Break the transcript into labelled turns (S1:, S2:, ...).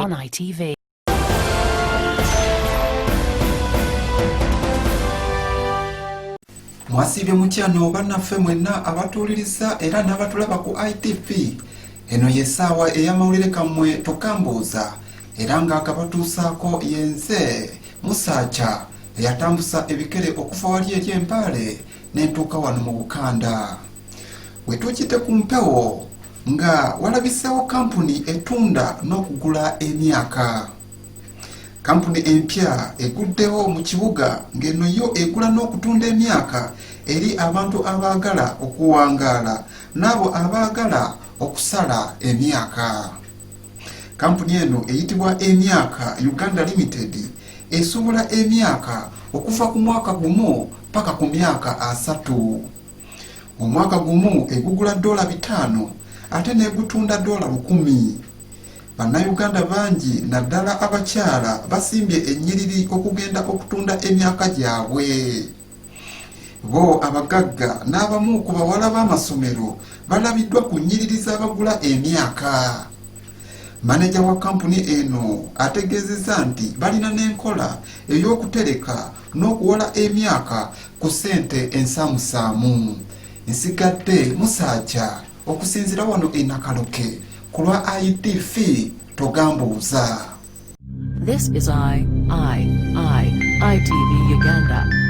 S1: On ITV.
S2: Mwasiibye mutyano bannaffe mwenna abatuwuliriza era n'abatulaba ku ITV. Eno y'essaawa ey'amawulire kammwe Tokambuuza era ng'akabatuusaako yenze Musaacha eyatambusa ebikere okuva wali eri Embaale n'entuuka wano mu Bukanda. Wetuukidde ku mpewo nga walabiseewo kampuni etunda n'okugula emyaka. Kampuni empya eguddewo mu kibuga ng'eno yo egula n'okutunda emyaka eri abantu abaagala okuwangaala n'abo abaagala okusala emyaka. Kampuni eno eyitibwa Emyaka Uganda Limited esobola emyaka okuva ku mwaka gumu paka ku myaka 30. Omwaka gumu egugula $5 ate n'egutunda $1000. Bannayuganda bangi naddala abakyala basimbye ennyiriri okugenda okutunda emyaka gyabwe. Bo abagagga n'abamu ku bawala b'amasomero balabiddwa ku nnyiriri z'abagula emyaka. Maneja wa kampuni eno ategeezezza nti balina n'enkola ey'okutereka n'okuwola emyaka ku ssente ensaamusaamu. Nsigadde Musaacha okusinziira wano e Nakaloke ku lwa ITV Togambuuza.
S1: This is I, I, I, ITV Uganda.